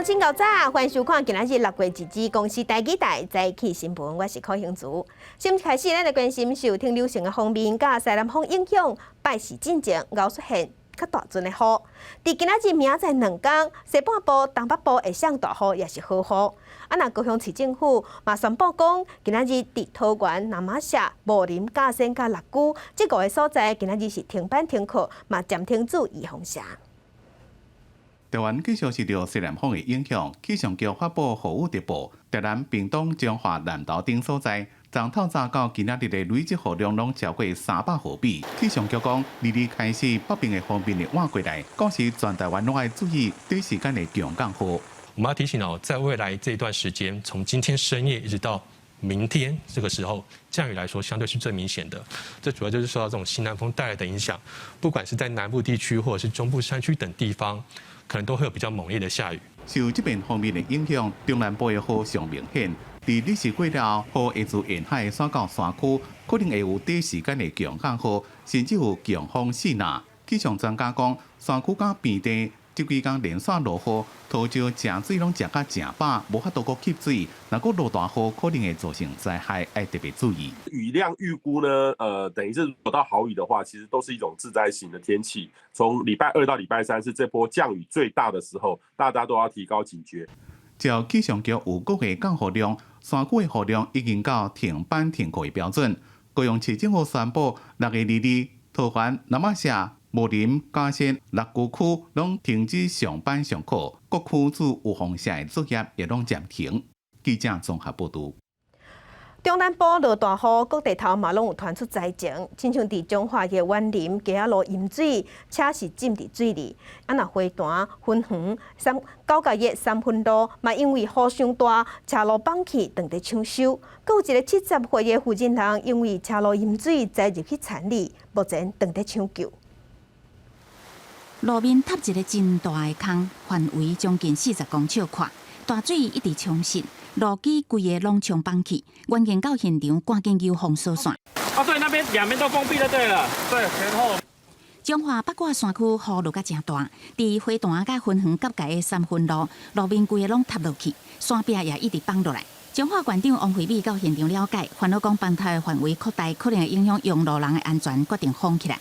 真𠢕早，歡迎收看今仔日6月2日公視台語台早起新聞，我是柯興竹。先開始，咱來關心受停留性的鋒面佮西南風影響，拜四進前𠢕出現較大陣的雨。佇今仔日明仔載兩工，西半部、東北部會上大雨，抑是豪雨。啊，若高雄市政府嘛宣布講，今仔日佇桃園、那瑪夏、武林、甲仙佮六龜這五个所在，今仔日是停班停課，嘛暫停注預防射。台灣繼續受著西南風的影響，氣象局發布豪雨特報，台南、屏東、彰化、南投等所在，從透早到今仔日的累積雨量攏超過300毫米。氣象局講，22開始北邊的鋒面會倚過來，到時全台灣攏愛注意短時間的強降雨。我們要提醒哦，在未來這段時間，從今天深夜一直到明天這個時候，降雨來說相對是最明顯的。這主要就是受到這種西南風帶來的影響，不管是在南部地區或者是中部山區等地方，可能都會有比較猛烈的下雨。受這邊鋒面的影響，中南部的雨上明顯。佇日時過了後，雨會自沿海徙到山區，可能會有短時間的強降雨，甚至有強風勢若。氣象專家講，山區佮平地這幾工連續落雨，土石食水攏食甲誠飽，無法度閣吸水。若閣落大雨，可能會造成災害，愛特別注意。雨量預估呢，等於是如果到豪雨的話，其實都是一種致災型的天氣。從禮拜二到禮拜三是這波降雨最大的時候，大家都要提高警覺。照氣象局預估的降雨量，山區的雨量已經到停班停課的標準。高雄市政府宣布，6月22日，桃園、那瑪夏、武林、嘉善、六龜區攏停止上班上課，各區注預防射的作業也攏暫停。記者綜合報導。中南部落大雨，各地頭嘛攏有傳出災情，親像佇彰化的員林街仔路淹水，車是浸佇水裡。啊，若花壇、芬園、三九甲一三分路嘛，因為雨傷大，車路崩去，當佇搶修。閣有一個70歲的婦人人，因為車路淹水，栽入去田裡，目前當佇搶救。路面塌一个真大的空，範圍將近40公尺闊，大水一直沖瀉，路基規个攏沖崩去，員警到現場趕緊救封鎖線。啊，對，那邊兩邊都封閉就對了，對，前後。彰化八卦山區雨落甲誠大，佇花壇佮芬園結界的三分路，路面規个攏塌落去，山壁也一直崩落來。彰化縣長王惠美到現場了解，煩惱講崩塌的範圍擴大，可能會影響用路人的安全，決定封起來。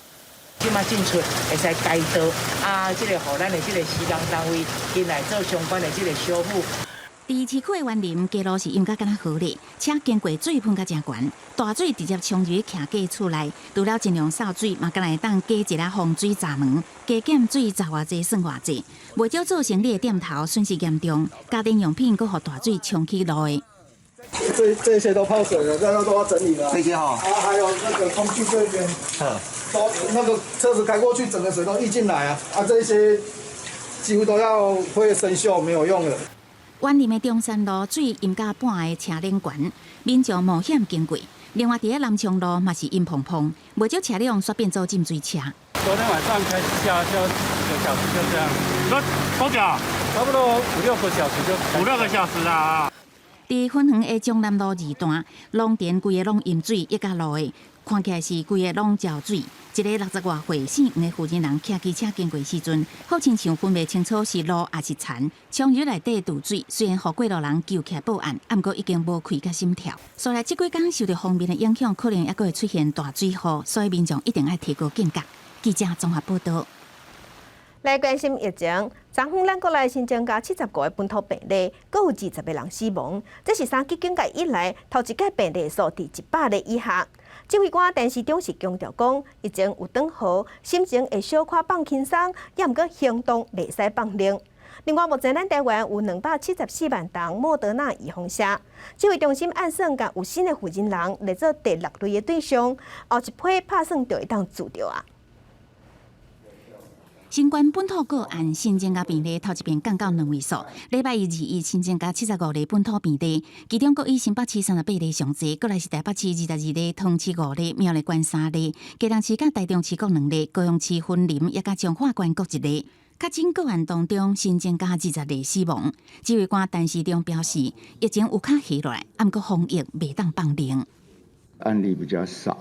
這馬進出會使改道，啊，這个予咱的這个施工單位進來做相關的這个修復。佇市區的員林街路是淹甲敢若河咧，車經過水噴甲誠懸，大水直接衝入徛家厝內，除了盡量掃水，嘛敢若會當加一下防水閘門，加減水閘偌濟算偌濟。袂少做生理的店頭損失嚴重，家電用品閣予大水沖去路的。這些都泡水了，這個都要整理了。這些哈，啊，還有那個工具這邊，都那個車子開過去，整個水都溢進來啊！啊，這些幾乎都要會生鏽，沒有用了。員林的中山路水淹甲半个車輪懸，民眾冒險經過。另外，佇咧南昌路嘛是陰滂滂，袂少車輛煞變做浸水車。昨天晚上開始下，下幾個小時就這樣。多多久？差不多五六個小時就五六個小時啊。佇芬園的中南路二段，農田規个攏淹水，一甲路的，看起來是規个攏澆水。一个60外歲姓黃的婦人人騎機車經過時陣，好親像分袂清楚是路抑是田，衝入內底渡水。雖然予過路人救起來報案，毋過已經無氣佮心跳。所以這幾工受著鋒面的影響，可能猶閣會出現大水雨，所以民眾一定愛提高警覺。記者綜合報導。來關心疫情，昨昏咱國內新增加75個本土病例，閣有20個人死亡。這是三級警戒以來頭一擺病例數佇100例以下。指揮官陳時中是強調講，疫情有轉好，心情會小可放輕鬆，猶毋過行動袂使放冷。另外，目前咱台灣有274萬筒莫德納預防射，指揮中心按算共有新的負責人列做第六類的對象，後一批拍算就會當注著啊。新冠本土個案新增加病例頭一遍降到兩位數，禮拜一、二一新增加75例本土病例，其中閣以新北市38例上濟，過來是台北市22例，桃市五例，苗栗縣三例，基隆市佮台中市各兩例，高雄市雲林也佮彰化縣各一例。確診個案當中新增加20例死亡。指揮官陳時中表示，疫情有較下落來，毋過防疫袂當放冷。案例比較少。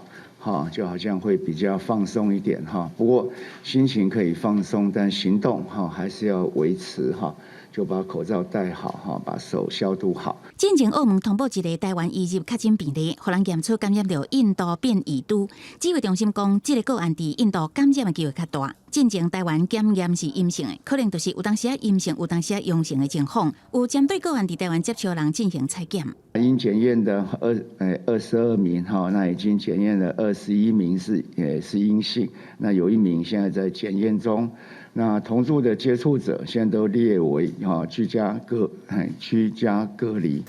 哈，就好像會比較放鬆一點哈。不過心情可以放鬆，但行動哈還是要維持哈。就把口罩戴好哈，把手消毒好。進前澳門通報一例台灣移入確診病例，予人驗出感染著印度變異株。指揮中心講，這個個案佇印度感染的機會較大。進前台灣檢驗是陰性的，可能就是有當時仔陰性，有當時仔陽性的情況。有針對個案佇台灣接觸人進行採檢。應檢驗的22名哈，那已經檢驗了21名是陰性，那有一名現在在檢驗中。那同住的接觸者現在都列為哈居家隔離。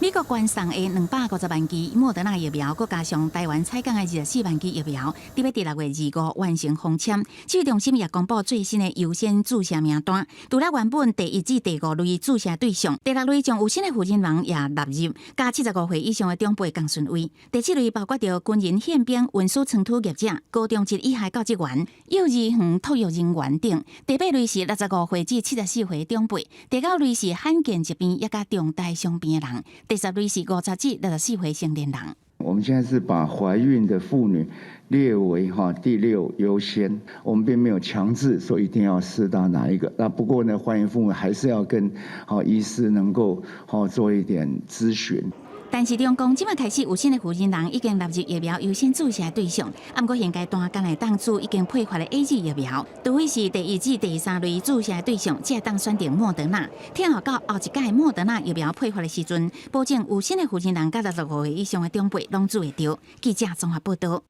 美國捐送的250萬支莫德納疫苗，閣加上台灣採購的24萬支疫苗，佇欲佇6月25完成封籤。指揮中心也公布最新的優先注射名單，除了原本第一至第五類注射對象，第六類將有新的負責人也納入，佮75歲以上的長輩仝順位。第七類包括著軍人、憲兵、運輸倉儲業者、高中職以下教職員、幼兒園托育人員等。第八類是65歲至74歲長輩，第九類是罕見疾病抑佮重大傷病的人。第十類是50至64歲成年人。我們現在是把懷孕的婦女列為哈第六優先，我們並沒有強制說一定要施打哪一個。那不過呢，懷孕婦女還是要跟好醫師能夠好做一點諮詢。陳時中講，這擺開始有新的負責人已經納入疫苗優先注射對象，毋過現階段敢會當注已經配發的 AZ 疫苗，除非是第一至第三類注射對象，才會當選擇莫德納。聽候到後一擺莫德納疫苗配發的時陣，保證有新的負責人佮65歲以上的長輩攏注會著。記者綜合報道。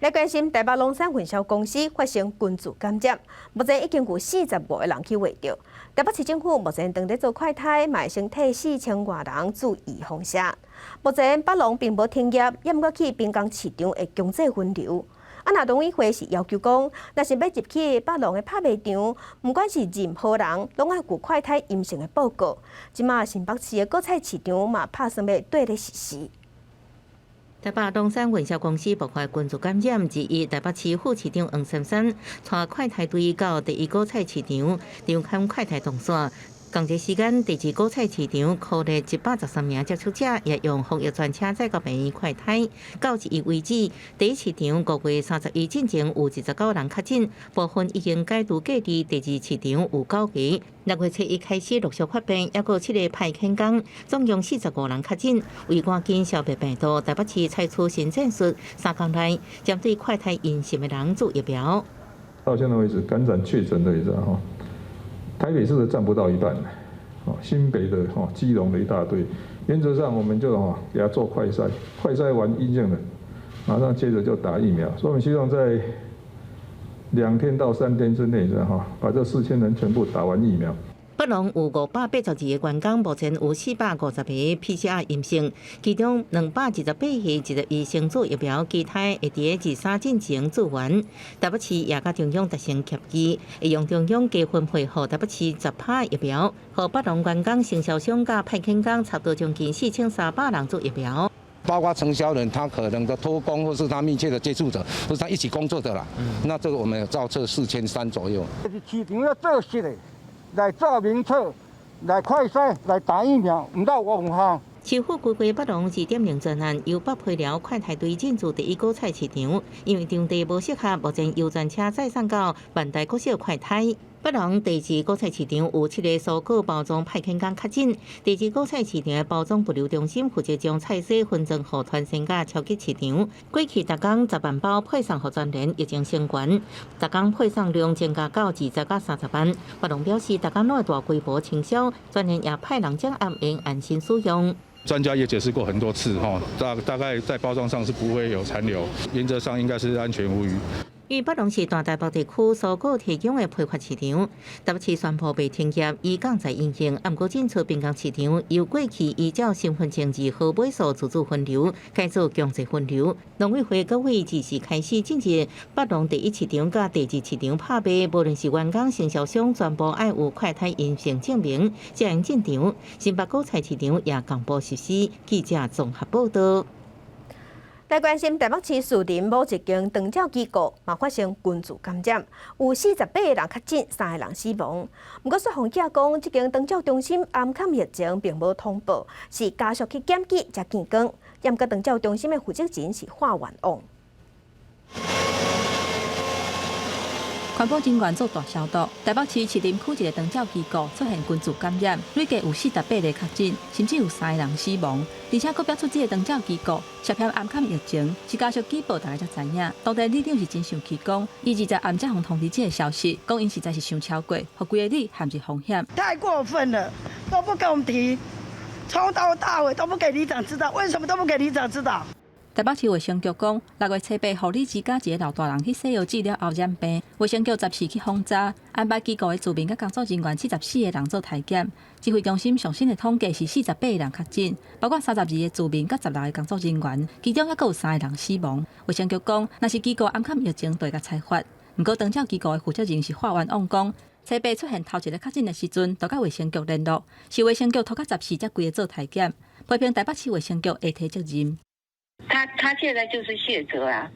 來關心台北龍山分銷公司發生群聚感染，目前已經有45個人去確診。台北市政府目前正佇做快篩，嘛會先替4000外人注預防射。目前北龍並無停業，也毋過去濱江市場會強制分流。啊，若農委會是要求講，若是欲入去北龍的拍賣場，毋管是任何人，攏愛有快篩陰性的報告。這馬新北市的果菜市場嘛，拍算欲綴咧實施。台北龍山運銷公司爆發群聚感染，之一台北市副市長黃珊珊帶快篩隊到第一果菜市場，查看快篩動線。仝一時間，第二果菜市場虢列113名接觸者，也用防疫專車載到病院快篩。到這日為止，第一市場5月31進前有29人確診，部分已經解除隔離。第二市場有九個。6月7日開始陸續發病，抑閣七個派遣工，總共45人確診。為趕緊消滅病毒，台北市採取新戰術，3工內針對快篩陰性的人注疫苗。到現在為止，感染確診的，你知道哈？台北市的佔不到一半，新北的、基隆的一大堆。原則上，我們就哈給他做快篩，快篩完陰性的，馬上接着就打疫苗。所以我們希望在2天到3天之內，哈，把這4000人全部打完疫苗。北龍有582個員工，目前有450個 PCR 陰性，其中228個值得醫生注疫苗，其他會佇23進前注完。台北市也佮中央達成協議，會用中央加分配予台北市10趴疫苗，予北龍員工、承銷商佮派遣工，差不多將近4300人注疫苗。包括承銷人，他可能的托工或是他密切的接觸者，或是他一起工作的啦。那這個我們有造冊4300左右。市場要做實的，來做名冊，來快篩，來打疫苗，毋到我有效。市府規劃北龍2.0專案，由北配寮快篩隊進駐第一果菜市場，因為場地無適合，目前由專車載送到萬大國小快篩。北龍第二果菜市場有七個蔬果包裝派遣工確診，第二果菜市場的包裝物流中心負責將菜蔬分裝予團鮮佮超級市場。過去逐工10萬包配送予全聯，疫情升懸，逐工配送量增加到20到30萬。北龍表示，逐工攏會大規模清消，全聯也派人將暗用安心使用。專家也解釋過很多次，哈，大概在包裝上是不會有殘留，原則上應該是安全無虞。因為北龍是大台北地區蔬果提供的批發市場，台北市宣布袂停業，依舊在營運。毋過進出濱江市場，由過去依照身份證字號碼數自主分流，改做強制分流。農委會各位自時開始進入北龍第一市場佮第二市場拍賣，無論是員工、承銷商，全部愛有快篩陰性證明，才會進場。新北果菜市場也同步實施。記者綜合報道。來關心台北市士林某一間長照機構，嘛發生群聚感染，有48個人確診，3個人死亡。毋過雪鳳姐講，這間長照中心暗崁疫情並無通報，是家屬去檢舉才見光。毋過長照中心的負責人是喊冤枉。環保人員做大消毒。台北市士林區一个長照機構出現群聚感染，累計有48例確診，甚至有三個人死亡。而且閣表出這个長照機構涉嫌掩藏疫情，是家屬舉報，大家才知影。當地里長是真生氣，講伊20暗才予通知這个消息，講𪜶實在是傷超過，予規个里陷入風險。太過分了，都不給我們提，從頭到尾都不給里長知道，為什麼都不給里長知道？台北市衛生局講，6月初八護理之家一个老大人去洗藥劑了後染病，衛生局14去訪查，安排機構的住民佮工作人員74個人做篩檢。指揮中心上新的統計是48個人確診，包括32个住民佮16個工作人員，其中猶閣有三個人死亡。衛生局講，若是機構掩藏疫情，就會共裁罰。毋過，長照機構的負責人是發冤枉講，初八出現頭一个確診的時陣，就佮衛生局聯絡，是衛生局拖到十四才規个做篩檢，批評台北市衛生局會推責任。他現在就是卸責啊，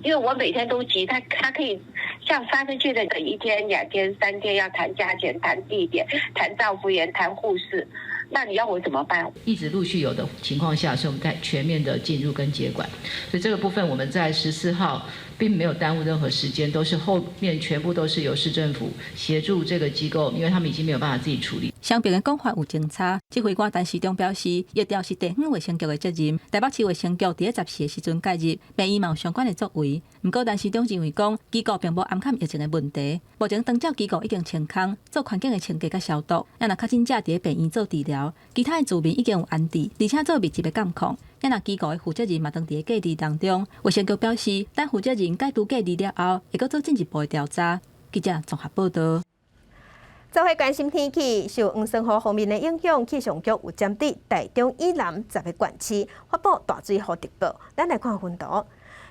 因為我每天都急，他可以像發生確診的一天、2天、3天，要談價錢、談地點、談照服員、談護士，那你要我怎麼辦？一直陸續有的情況下，所以我們在全面的進入跟接管，所以這個部分我們在14號並沒有耽誤任何時間，都是後面全部都是由市政府協助這個機構，因為他們已經沒有辦法自己處理。雙邊的講法有爭差，指揮官陳時中表示，疫調是地方衛生局的責任，台北市衛生局佇咧十四的時陣介入，病院嘛有相關的作為。毋過陳時中認為講，機構並無掩藏疫情的問題，目前長照機構已經清空，做環境的清潔佮消毒，啊若確診者佇咧病院做治療，其他的住民已經有安置，而且做密集的監控。啊若機構的負責人嘛當佇咧隔離當中，衛生局表示，等負責人解除隔離了後，會閣做進一步的調查。記者綜合報道。做伙關心天氣，受黃酸雨鋒面的影響，氣象局有針對台中以南10個縣市發布大水雨特報。咱來看分圖。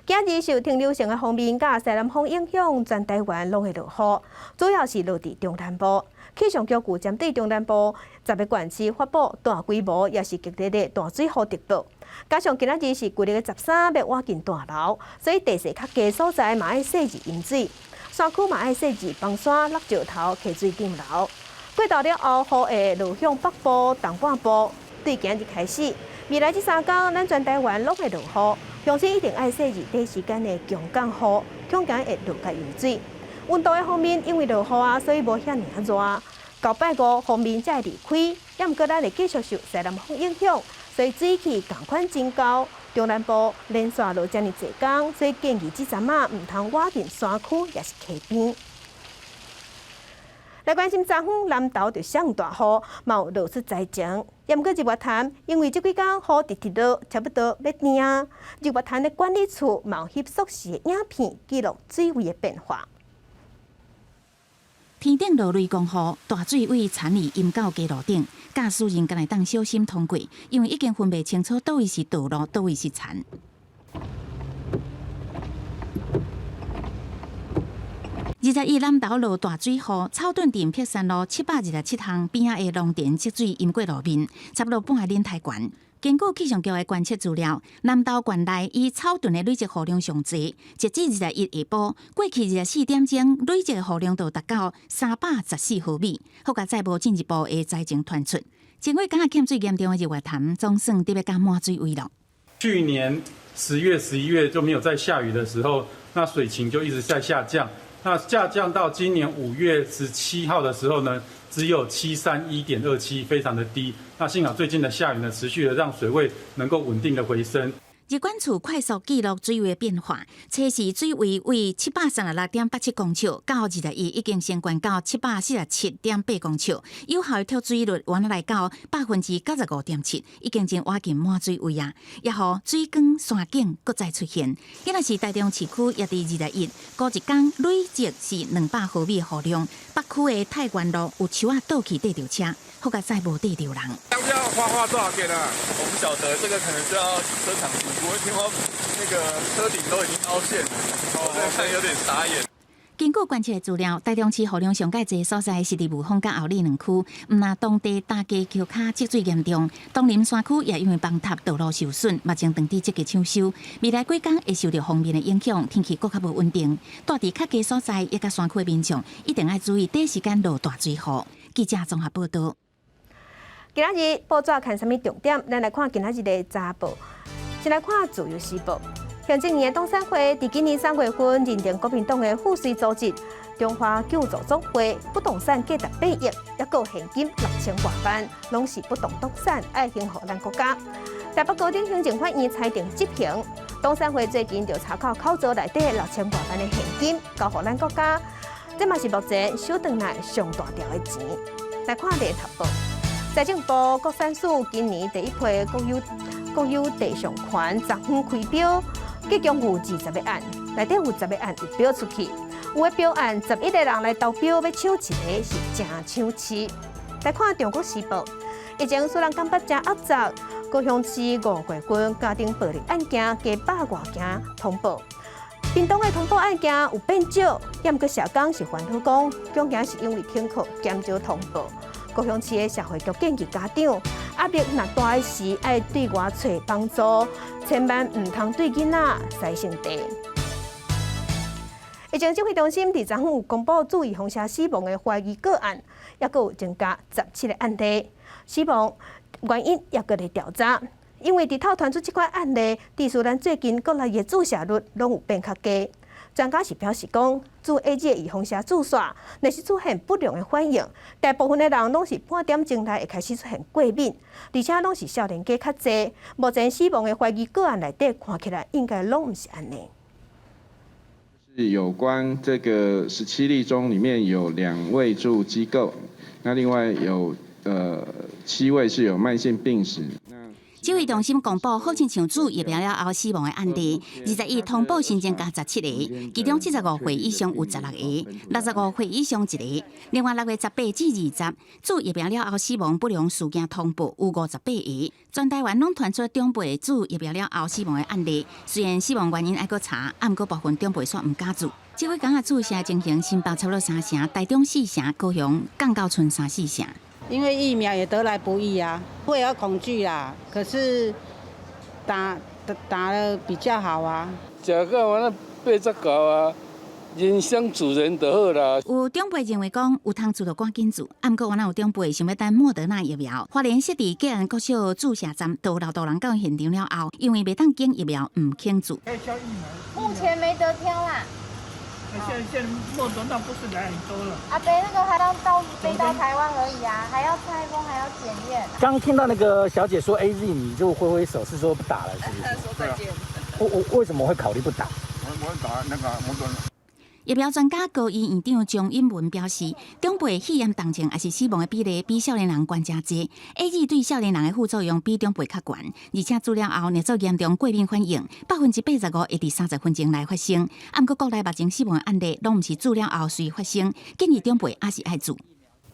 今日受停留性的鋒面佮西南風影響，全台灣攏會落雨，主要是落佇中南部。氣象局有針對中南部十个縣市發布大規模也是極烈的大水雨特報。加上今仔日是舊曆的十三欲倚近大流，所以地勢較低所在嘛愛細緻飲水。山區嘛愛細緻崩山、落石頭、溪水漲流。過晝了後，雨會落向北部、東半部。對今日開始，未來這3工，咱全台灣攏會落雨，鄉親一定愛細緻短時間的強降雨，恐驚會落甲淹水。溫度的方面，因為落雨啊，所以無遐爾仔熱。到拜五鋒面才會離開，也毋過咱會繼續受西南風影響，所以水氣仝款真厚。中南部連續落遮爾濟工，所以建議這陣仔毋通倚近山區，抑是溪邊。來關心昨昏南投就上大雨，嘛有落出災情。也毋過日月潭，因為這幾工雨直直落，差不多欲汴啊。日月潭的管理處嘛有翕縮時的影片，記錄水位的變化。天頂落雷公雨，大水位殘餘淹到街路頂，駕駛人敢會當小心通過，因為已經分袂清楚佗位是道路，佗位是田。21南投落大水雨，草屯鎮碧山路727巷邊仔的農田積水淹過路面，差不多半个輪胎懸。根據氣象局的觀測資料，南投縣內以草屯的累積雨量上濟，截至21下晡，過去24點鐘累積雨量就達到314毫米，好佳哉無進一步的災情傳出。前幾工欠水嚴重的日月潭，總算得欲到滿水位了。去年10月、11月就沒有再下雨的時候，那水情就一直在下降。那下降到今年5月17號的時候呢，只有731.27，非常的低。那幸好最近的下雨呢，持續的讓水位能夠穩定的回升。日管處快速記錄水位的變化，測試水位為736.87公尺，到21已經升懸到747.8公尺，有效的脫水率原來來到95.7%，已經真倚近滿水位啊！也予水光山景閣再出現。今仔是台中市區也佇21，過一工累積是200毫米雨量，北區的太原路有樹仔倒去綴著車，好佳哉無綴著人。要花花多少錢啊？我不曉得，這個可能就要車廠評估。聽說那個車頂都已經凹陷了，我這看有點傻眼。根據觀測的資料，台中市雨量上蓋濟所在是佇霧峰佮后里兩區，毋但當地大家橋跤積水嚴重，東林山區也因為崩塌道路受損，目前當地積極搶修。未來幾工會受著鋒面的影響，天氣閣較無穩定。住佇較低所在，抑佮山區的民眾一定愛注意，短時間落大水雨。記者綜合報道。今仔日報紙看啥物重點？咱來看今仔日的早報。先來看《自由時報》。行政院的黨產會佇今年3月份認定國民黨的附隨組織，中華救助總會不動產價值8億，抑閣現金6000外萬，攏是不動產愛還予咱國家。台北高等行政法院裁定執行，董山會最近就查扣口座內底6000外萬的現金，交予咱國家。這嘛是目前收轉來上大條的錢。來看聯合報，財政部國產署今年第一批國有地上權昨昏開標，結共有20個案，內底有10個案有標出去，有的標案11個人來投標，欲搶一个是誠搶手。來看《中國時報》，疫情雖然感覺誠壓雜，高雄市五月份家庭暴力案件加100外件通報，屏東的通報案件有變少，毋過社工是煩惱講，恐驚是因為停課減少通報。高雄市的社會局建議家長壓力若大時，愛對外揣幫助，千萬毋通對囡仔使性地。疫情指揮中心佇昨昏有公布注預防射死亡的懷疑個案，抑閣有增加17個案例，死亡原因抑閣咧調查。因為佇透傳出這款案例，致使咱最近國內的注射率攏有變較低。專家是表示講，注 AZ 的預防射注射，若是出現不良的反應，大部分的人攏是半點鐘內會開始出現過敏，而且攏是少年家較濟。目前死亡的懷疑個案內底看起來應該攏毋是按呢。是有關這個17例中，裡面有2位住機構，那另外有7位是有慢性病史。指揮中心公布，好親像注疫苗了後死亡的案例，21通報新增加17個，其中75歲以上有16個，65歲以上一個。另外6月18至20，注疫苗了後死亡不良事件通報有58個，全台灣攏傳出長輩注疫苗了後死亡的案例。雖然死亡原因愛閣查，啊，毋過部分長輩煞毋敢注。這幾工仔注射情形，新北差不多三成，台中四成，高雄降到賰三四成。因為疫苗也得來不易啊，會有恐懼啦。可是打打了比較好啊。食到完89啊，人生自然就好啦。有長輩認為講有通注就趕緊注，啊，毋過原來有長輩想欲等莫德納疫苗。花蓮設佇嘉安國小注射站，都有老大人到現場了後，因為袂當揀疫苗，毋肯注。目前沒得挑啦。現在莫德納不是來很多了。阿伯，那個還要到飛到台灣而已啊，還要拆封，還要檢驗。剛聽到那個小姐說 AZ，你就揮揮手，是說不打了，是不是？說再見。我為什麼會考慮不打？我打那個莫德納。疫苗專家高醫院長張允文表示，長輩肺炎重症抑是死亡的比例比少年人懸誠濟。AZ 對少年人的副作用比長輩較懸，而且注了後若做嚴重過敏反應，85%會佇30分鐘內發生。啊，毋過國內目前死亡的案例攏毋是注了後隨發生，建議長輩抑是愛注。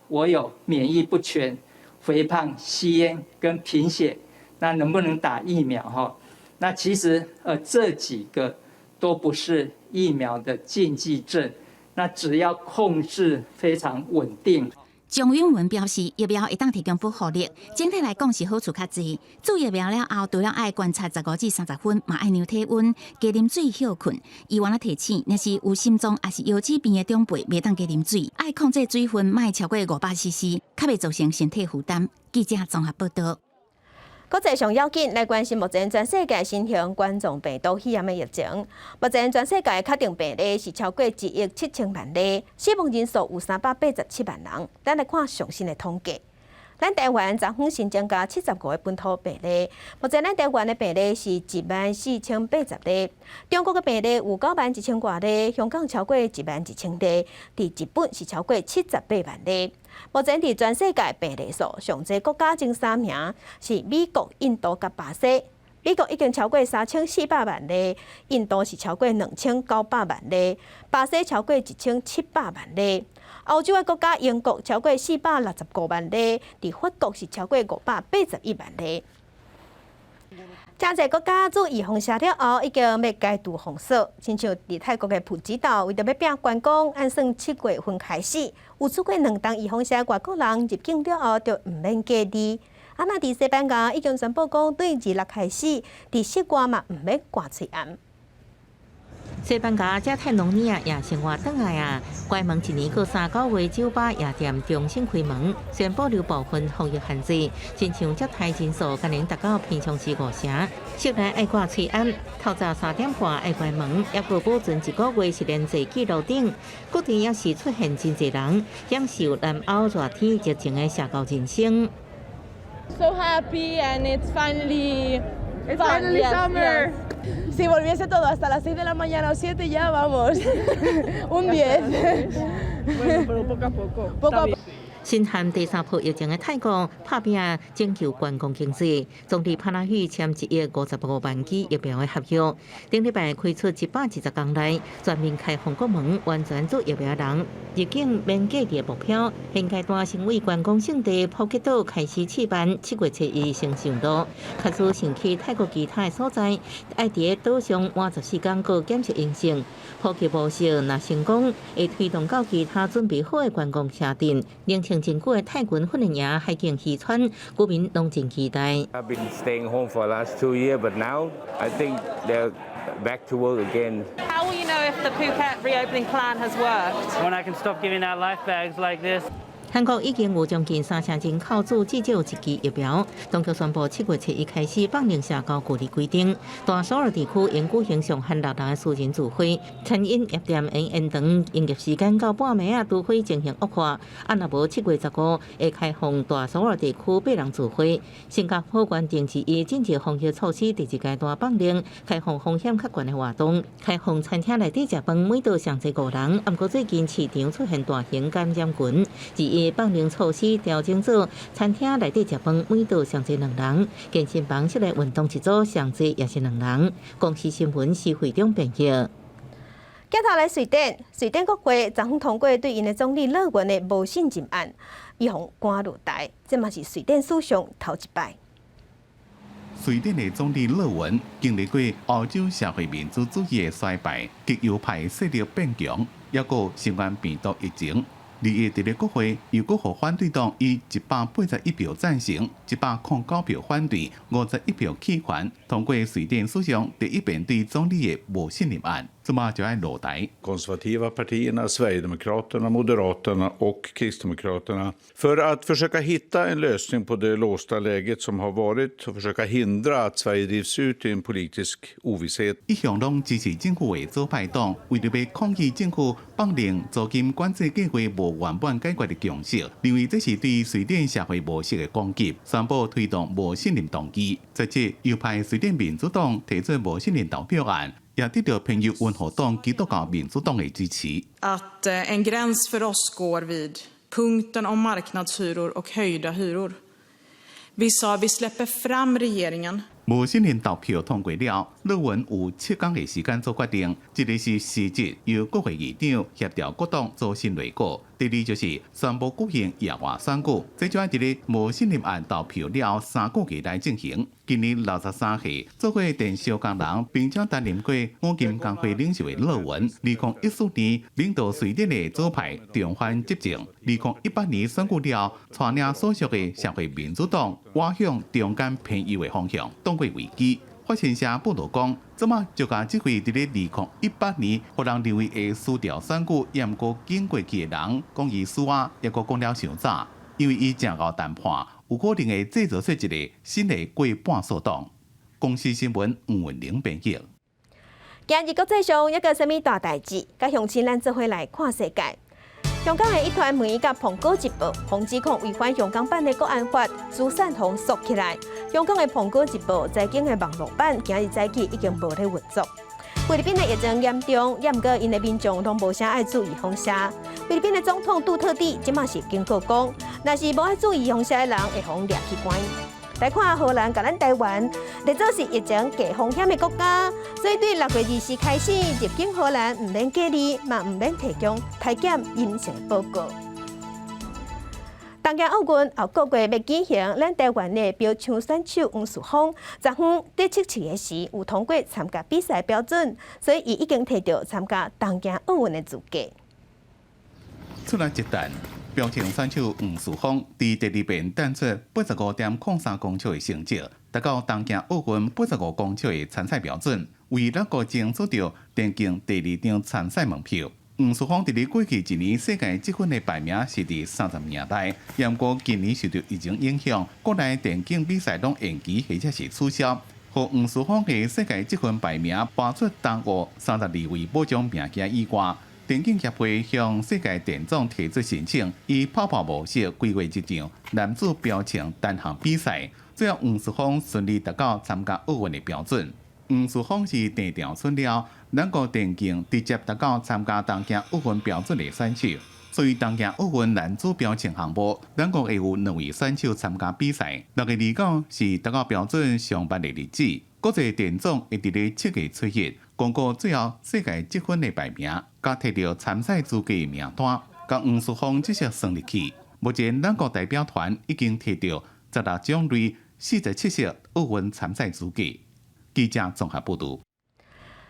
我有免疫不全、肥胖、吸菸跟貧血，那能不能打疫苗？哈，那其實這幾個都不是疫苗的禁忌症，那只要控制非常穩定。張允文表示，疫苗會當提供保護力，整體來講是好處較濟。注疫苗了後，除了愛觀察15至30分，嘛愛量體溫、加啉水歇睏。醫院仔提醒，若是有心臟抑是腰子病的長輩，袂當加啉水，愛控制水分，莫超過500 CC，較袂造成身體負擔。記者綜合報道。國際上要緊來關心目前全世界新型冠狀病毒肺炎的疫情。目前全世界確定病例是超過1億7000萬例，死亡人數有387萬人。咱來看上新的統計。咱台灣昨昏新增加75個本土病例，目前咱台灣的病例是14,080例。中國的病例有9萬1千外例，香港超過1萬1千例，佇日本是超過78萬例。目前佇全世界病例數上濟國家前三名是美國、印度佮巴西。美國已經超過3400萬例，印度是超過2900萬例，巴西超過1700萬例。歐洲的國家英國超過465萬例，佇法國是超過581萬例。誠濟國家注預防射了後，已經欲解除封鎖。親像佇泰國的普吉島，為著欲拼觀光，按算7月份開始，有注過兩針預防射外國人入境了後，就毋免隔離。啊，若佇西班牙已經宣布講，對26開始，佇室外嘛毋免掛喙罨。西班牙加泰隆尼亞夜生活轉來啊！關門一年閣3個月，酒吧夜店重新開門，雖然保留部分防疫限制，親像接待人數可能達到平常時五成。室內愛掛喙罨，透早3點半愛關門，猶閣保存一個月實聯制記錄頂。各地也是出現真濟人享受南歐熱天熱情的社交人生。 So happy and it's finally It's finally summer. Si volviese todo hasta las 6 de la mañana o 7 ya vamos. Un 10. Bueno, pero poco a poco. Poco a poco. 深陷第三波疫情的泰國拍拚拯救觀光經濟，總理帕拉育簽1億55萬劑疫苗的合約，頂禮拜開出120工內全面開放國門，完全做疫苗人入境免隔離的目標。現階段成為觀光勝地普吉島開始試辦，7月7日先上路。假使想去泰國其他的所在，愛佇島上滿14工閣檢測陰性。普及模式若成功，會推動到其他準備好的觀光城鎮。年輕真久的泰軍訓練營海景漁村，居民攏真期待。 I've been staying home for the last 2 years, but now I think they're back to work again. How will you know if the Phuket reopening plan has worked? When I can stop giving out life bags like this. 韓國已經有將近三成人口注至少一劑疫苗。當局宣布7月7日開始放寬社交距離規定。大首爾地區應舉行上限六人的私人聚會，餐飲業店會延長營業時間到半暝仔，除非情形惡化。啊，若無7月15會開放大首爾地區八人聚會。新加坡決定是以緊急防疫措施第二階段放寬，開放風險較懸的活動，開放餐廳內底食飯每桌上濟五人。毋過最近市場出現大型感染群，二一放寬措施調整做餐廳內底食飯每桌上濟兩人，健身房室內運動一組上濟也是兩人。公視新聞施會長編譯。鏡頭來瑞典，瑞典國會昨昏通過對𪜶的總理勒文的無信任案，伊予趕落台，這嘛是瑞典史上頭一擺。瑞典的總理勒文經歷過歐洲社會民主主義的衰敗，極右派勢力變強，抑閣新冠病毒疫情。二日佇咧國會，又閣予反對黨以181票贊成、109票反對、51票棄權，通過瑞典史上第一遍對總理的無信任案，這馬就愛落台。 Konservativa partierna, Sverigedemokraterna, Moderaterna och Kristdemokraterna för att försöka hitta en lösning på det låsta läget som har varit och försöka hindra att Sverige drivs ut i en politisk ovisshet. 一向攏支持政府的左派黨，為著欲抗議政府放任租金管制計劃無圓滿解決的共識，認為這是對瑞典社會模式的攻擊，宣布推動無信任動議。隨即右派瑞典民主黨提出無信任投票案，也得到偏右溫和黨基督教民主黨的支持。 Att en gräns för oss går vid punkten om marknadshyror och höjda hyror. Vi sa vi släpper fram regeringen. 無信任投票通過了，勒文有7工的時間做決定。一个是辭職，由國會議長協調各黨組新內閣；第二就是宣布舉行野外選舉，這就愛佇咧無信任案投票了後3個月來進行。今年63歲，做過電燒工人，並且擔任過五金工會領袖的勒文，2014年領導瑞典的左派重返執政。2018年選舉了後，帶領所屬的社會民主黨倚向中間偏右的方向，擋過危機。法新社報導講，這馬就共這位佇咧2018年，予人認為會輸掉選舉，也毋過經過去的人講伊輸啊，抑閣講了傷早，因為伊誠𠢕談判，有可能會製造出一個新的過半數黨。公視新聞吳文玲編譯。今日國際上猶閣有啥物大代誌，佮鄉親咱做伙來看世界。香港的壹傳媒佮蘋果日報，予指控違反香港版的國安法，資產予鎖起來。香港的蘋果日報財經的網路版，今日早起已經無咧運作。菲律賓的疫情嚴重，也毋過𪜶的民眾攏無啥愛注預防射。菲律賓的總統杜特蒂這馬是警告講，若是無愛注預防射的人，會予掠去關。來看荷蘭佮咱台灣，列做是疫情低風險的國家，所以對6月24開始入境荷蘭，毋免隔離，嘛毋免提供體檢陰性報告。東京奧運後個月欲舉行，咱台灣的標槍選手黃樹峰，昨昏佇測試的時有通過參加比賽標準，所以伊已經提著參加東京奧運的資格。出來一彈，標槍選手黃樹峰佇第二遍彈出85.03公尺的成績，達到東京奧運85公尺的參賽標準，為咱國爭取著電競第二張參賽門票。黃淑芳佇咧過去一年世界積分的排名是佇30名內，毋過今年受著疫情影響，國內電競比賽攏延期或者是取消，予黃淑芳的世界積分排名跋出東奧32位保障名額以外。電競協會向世界電總提出申請，以泡泡模式規劃一場男子標槍單項比賽，最後黃淑芳順利達到參加奧運的標準。黃淑芳是鄭調出了咱國電競直接達到參加東京奧運標準的選手，所以東京奧運男子標槍項目，咱國會有兩位選手參加比賽。6月29是達到標準上班的日子，國際電總會佇咧7月初一公布最後世界積分的排名，佮提著參賽資格的名單，共黃淑芳正式算入去。目前咱國代表團已經提著16種類47項奧運參賽資格。記者綜合報導。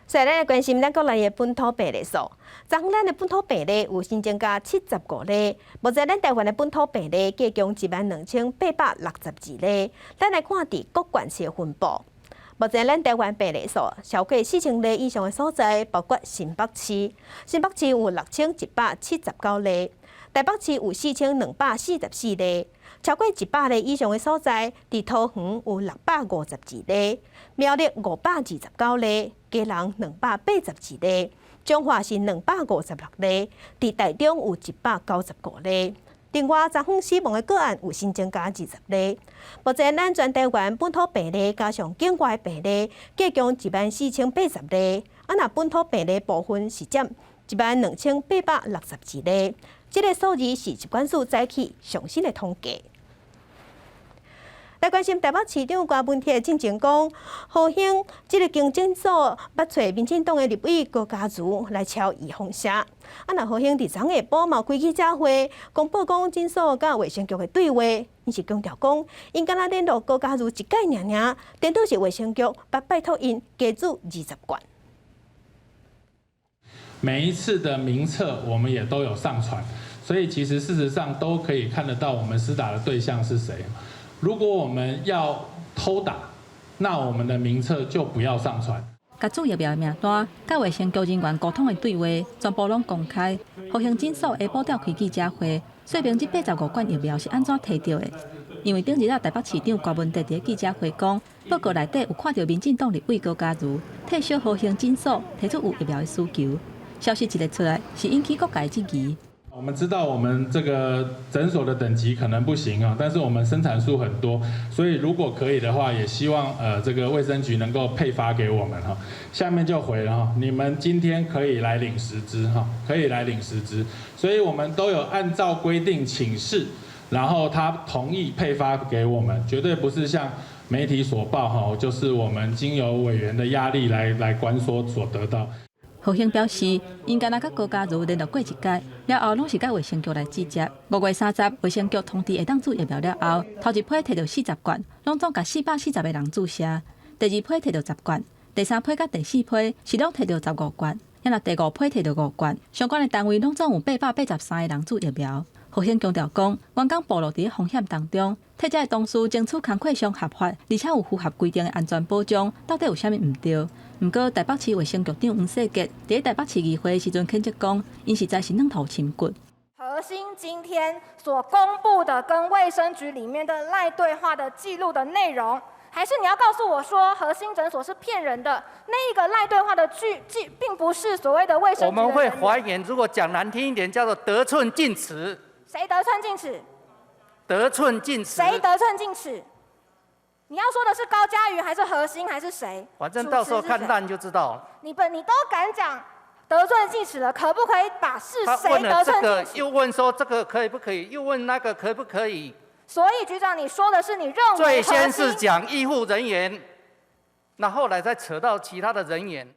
所以咱來關心咱國內的本土病例數，昨昏咱的本土病例有新增加75例，目前咱台灣的本土病例計共12,862例。咱來看佇各縣市的分布。目前咱台灣病例數超過4000例以上的所在，包括新北市，新北市有6179例，台北市有4244例。超過100例以上的所在，佇桃園有652例，苗栗529例，基隆282例，彰化是256例，佇台中有195例。另外，昨昏死亡的個案有新增加20例。目前，咱全台灣本土病例加上境外病例，計共14,080例。啊，若本土病例部分是佔12,862例。這个數字是疾管署早起上新的統計。來關心台北市長柯文哲進前講，和興這个經診所捌揣民進黨的立委高嘉瑜來敲預防射。啊，若和興佇昨下晡嘛開記者會，公布講診所佮衛生局的對話，𪜶是強調講，𪜶敢若聯絡高嘉瑜一擺爾爾，顛倒是衛生局捌拜託𪜶加注20罐。每一次的名冊我們也都有上傳，所以其實事實上都可以看得到我們施打的對象是誰。如果我們要偷打，那我們的名冊就不要上傳。共注疫苗的名單、佮衛生局人員溝通的對話，全部攏公開。和興診所下晡召開記者會，說明這85罐疫苗是按怎提著的。因為頂日仔台北市長柯文哲佇記者會講，報告內底有看著民進黨立委高嘉瑜替小和興診所提出有疫苗的需求，消息一个出來，是引起各界質疑。我們知道我們這個診所的等級可能不行啊，但是我們生產數很多，所以如果可以的話，也希望這個衛生局能夠配發給我們哈。下面就回了哈，你們今天可以來領10支哈，可以來領十支，所以我們都有按照規定請示，然後他同意配發給我們，絕對不是像媒體所報哈，就是我們經由委員的壓力來關說所得到。和興表示，𪜶敢若佮高嘉瑜聯絡過一擺，了後攏是佮衛生局來接觸。5月30，衛生局通知會當注疫苗了後，頭一批提著40罐，攏總共440個人注射。第二批提著10罐，第三批佮第四批是攏提著15罐，猶若第五批提著5罐。相關的單位攏總有883個人注疫苗。和興強調講，員工暴露佇風險當中，替這个同事爭取工課上合法，而且有符合規定的安全保障，到底有啥物毋對？毋過台北市衛生局長黃世傑佇台北市議會時陣譴責講，𪜶實在是軟塗深掘。核心今天所公布的跟衛生局裡面的 LINE 對話的記錄的內容，還是你要告訴我說核心診所是騙人的？那個 LINE 對話的記並不是所謂的衛生局。我們會還原，如果講難聽一點，叫做得寸進尺。誰得寸進尺？得寸進尺。誰得寸進尺？你要說的是高嘉瑜還是核心還是誰？反正到時候看爛就知道了。你不，你都敢講得寸進尺了，可不可以把是誰得寸進尺？又問說這個可以不可以？又問那個可不可以？所以局長，你說的是你認為？最先是講醫護人員，那後來再扯到其他的人員。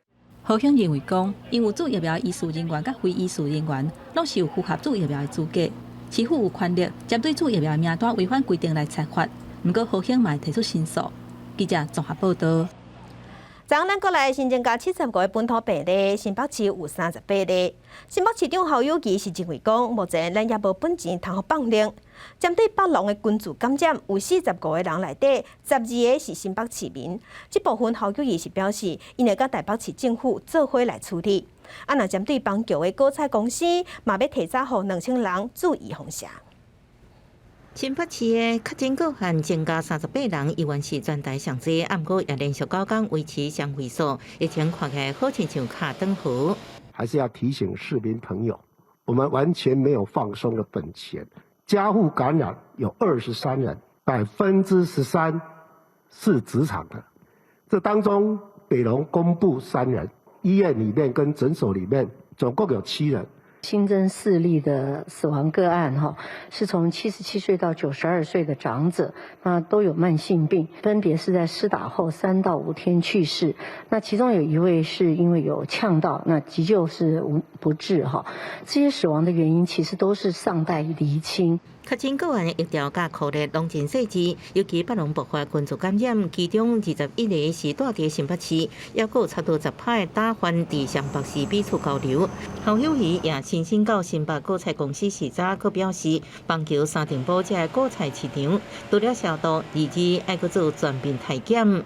和興認為講，𪜶有注疫苗醫事人員佮非醫事人員，攏是有符合注疫苗的資格，市府有權力針對注疫苗名單違反規定來裁罰。毋過和興嘛會提出申訴。記者綜合報道。昨咱國內新增加75個本土病例，新北市有38例。新北市長侯友宜是認為講，目前咱猶無本錢通予放冗。針對北塱的群聚感染，有45個人內底，12個是新北市民。這部分侯友宜是表示，𪜶會佮台北市政府做伙來處理。啊，若針對邦橋的果菜公司，嘛欲提早予2000人注預防射。新北市的確診個案增加38人，依然是全台上濟，毋過也連續9天維持雙位數，疫情看起來好親像跤轉河。還是要提醒市民朋友，我們完全沒有放鬆的本錢。家戶感染有23人，13%是職場的。這當中北榮公布三人，醫院裡面跟診所裡面總共有7人。新增4例的死亡個案，哈，是從77歲到92歲的長者，那都有慢性病，分別是在施打後3到5天去世。那其中有一位是因為有嗆到，那急救是無不治，哈。這些死亡的原因其實都是尚待釐清。確診個案疫調佮苦力攏真細緻，尤其北塱爆發群聚感染，其中21個是蹛佇新北市，抑閣有差不多10趴打患佇雙北市彼此交流。侯友宜也親身到新北果菜公司視察，閣表示，邦橋三重埔這个果菜市場，除了消毒，二二愛閣做全面篩檢。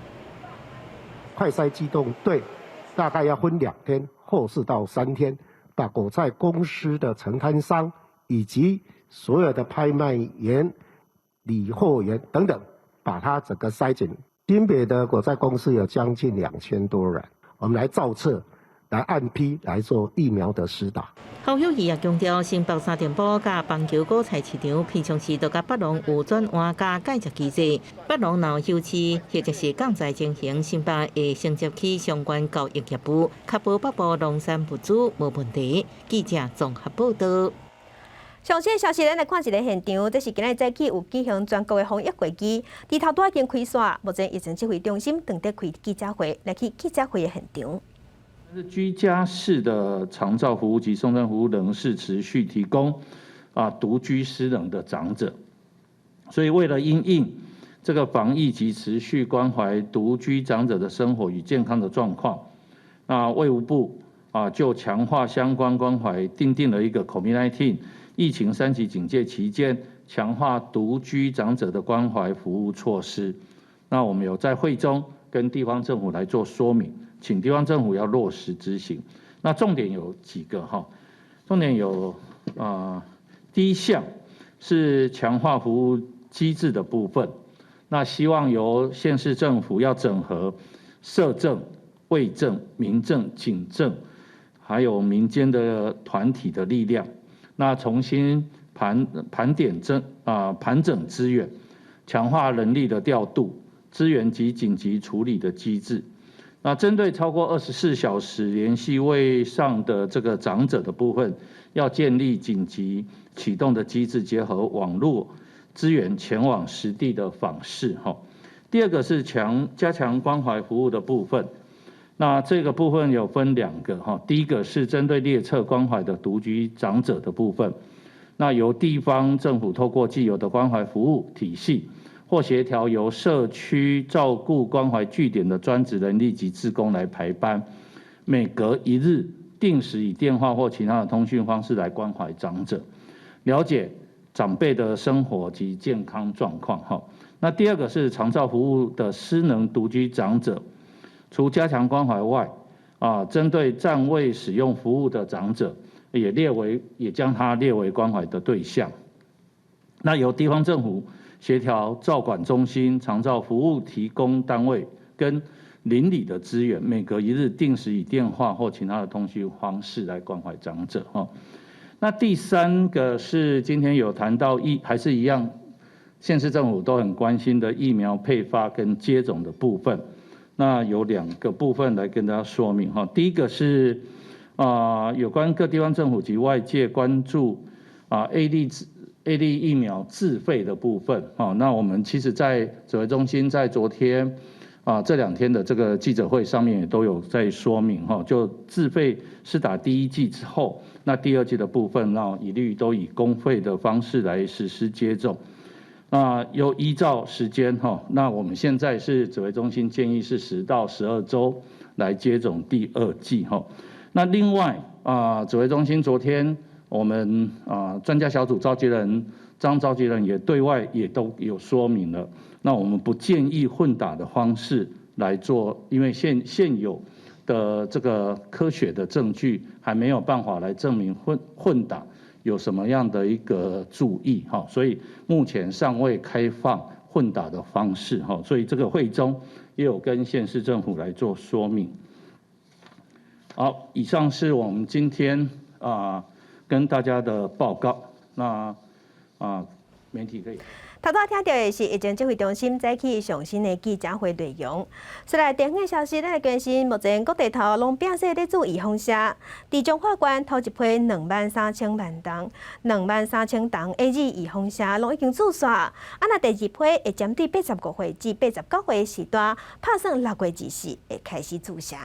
快篩機動隊大概要分2天或是到3天，把果菜公司的承攤商以及所有的拍賣員、理貨員等等，把它整個篩檢。新北的果菜公司有將近2000多人，我們來造冊，來按批來做疫苗的施打。侯友宜也強調，新北三重埔佮邦橋果菜市場平常時都佮北塱有轉換佮介接機制。北塱若有休市或者是降災情形，新北會承接起相關交易業務，確保北部農產物資無問題。記者綜合報道。上新消息，咱來看一个現場，這是今仔日早起有舉行全國的防疫會議，豬頭拄仔已經開煞，目前疫情指揮中心正佇開記者會，來去記者會的現場。是居家式的長照服務及送餐服務仍是持續提供啊，獨居失能的長者，所以為了因應這個防疫及持續關懷獨居長者的生活與健康的狀況，那衛福部啊就強化相關關懷，訂定了一個 COVID-19 疫情三級警戒期間，強化獨居長者的關懷服務措施。那我們有在會中跟地方政府來做說明，請地方政府要落實執行。那重點有幾個哈？重點有啊，第一項是強化服務機制的部分。那希望由縣市政府要整合社政、衛政、民政、警政，還有民間的團體的力量。那重新盤盤點整啊盤整資源，強化人力的調度、資源及緊急處理的機制。那針對超過24小時聯繫未上的這個長者的部分，要建立緊急啟動的機制，結合網絡資源前往實地的訪視。哈，第二個是加強關懷服務的部分。那這個部分有分兩個哈，第一個是針對列冊關懷的獨居長者的部分，那由地方政府透過既有的關懷服務體系，或協調由社區照顧關懷據點的專職人力及志工來排班，每隔一日定時以電話或其他的通訊方式來關懷長者，了解長輩的生活及健康狀況哈。那第二個是長照服務的失能獨居長者。除加強關懷外，啊，針對暫未使用服務的長者，也將他列為關懷的對象。那由地方政府協調照管中心、長照服務提供單位跟鄰里的資源，每隔一日定時以電話或其他的通訊方式來關懷長者。哈，那第三個是今天有談到還是一樣，縣市政府都很關心的疫苗配發跟接種的部分。那有兩個部分來跟大家說明哈。第一個是啊，有關各地方政府及外界關注啊 AZ 疫苗自費的部分啊。那我們其實，在指揮中心在昨天啊這2天的這個記者會上面也都有在說明哈。就自費施打第一劑之後，那第二劑的部分，那一律都以公費的方式來實施接種。那又依照時間哈，那我們現在是指揮中心建議是10到12週來接種第二劑哈。那另外啊，指揮中心昨天我們啊專家小組召集人張召集人也對外也都有說明了。那我們不建議混打的方式來做，因為現有的這個科學的證據還沒有辦法來證明混打有什麼樣的一個注意哈，所以目前尚未開放混打的方式哈，所以這個會中也有跟縣市政府來做說明。好，以上是我們今天跟大家的報告。那媒體可以。頭拄聽著的是疫情指揮中心早起上新的記者會內容。說來電影消息，咱來關心目前各地頭攏變說咧注預防射，佇彰化縣頭一批23,000萬筒、23,000筒 AZ 預防射攏已經注煞。若第二批會針對85歲至89歲時段，拍算6月24會開始注射。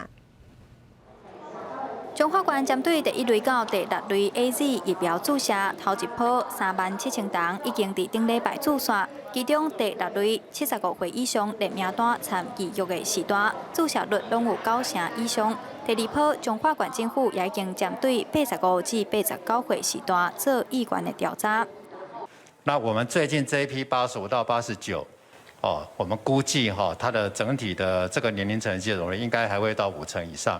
彰化縣針對第一類到第六類 AZ 疫苗注射，頭一波37,000筒已經佇頂禮拜注煞，其中第六類75歲以上列名單參預約的時段，注射率攏有九成以上。第二波彰化縣政府也已經針對85至89歲時段做意願的調查。那我們最近這一批85到89，哦，我們估計哈，它的整體的這個年齡層接種率應該還會到5成以上。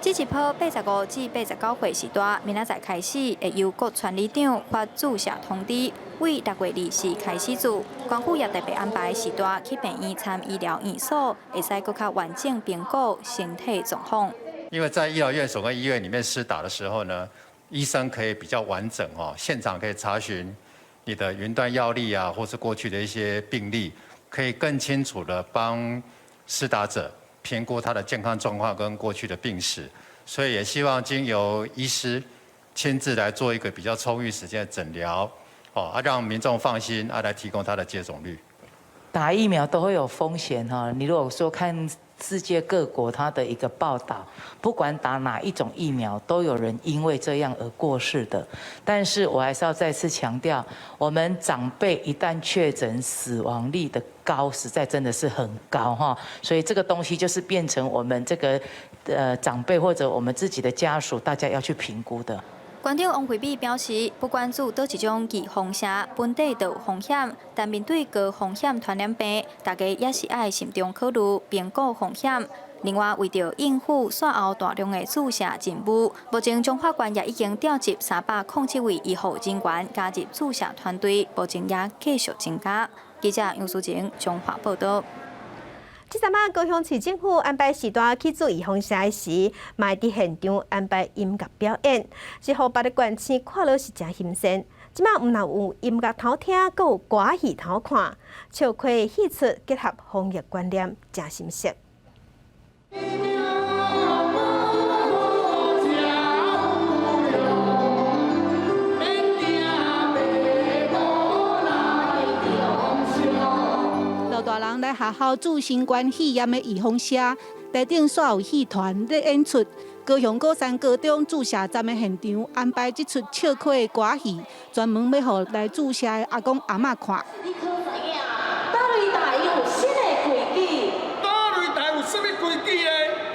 這一波85至89歲時段，明仔載開始會由各村里長發注射通知，為6月24開始注。縣府也特別安排時段去病院參醫療院所，會使閣較完整評估身體狀況。因為在醫療院所跟醫院裡面施打的時候呢，醫生可以比較完整哦，現場可以查詢你的雲端藥歷啊，或是過去的一些病歷，可以更清楚的幫施打者評估他的健康狀況跟過去的病史，所以也希望經由醫師親自來做一個比較充裕時間的診療，哦，讓民眾放心，來提供他的接種率。打疫苗都會有風險哈，你如果說看世界各國它的一個報道，不管打哪一種疫苗，都有人因為這樣而過世的。但是我還是要再次強調，我們長輩一旦確診，死亡率的高，實在真的是很高哈。所以這個東西就是變成我們這個長輩或者我們自己的家屬，大家要去評估的。縣長王惠美表示，不管注佗一種預防射，本地都有風險，但面對高風險傳染病，大家也是愛慎重考慮評估風險。另外，為著應付煞後大量的注射任務，目前彰化縣也已經調集307位醫護人員加入注射團隊，目前也繼續增加。記者楊淑晴彰化報道。這陣仔高雄市政府安排時段去注預防射時，嘛會佇現場安排音樂表演，是予別个縣市看了是誠新鮮。這馬毋但有音樂通聽，閣有歌戲通看，笑詼戲出結合防疫觀念，誠新鮮。老大人來學校注新冠肺炎的預防射，台頂煞有戲團咧演出。高雄鼓山高中注射站的現場安排這齣笑詼的歌戲，專門欲予來注射的阿公阿嬤看。你可知影？佗位台有啥物規矩？佗位台有啥物規矩咧？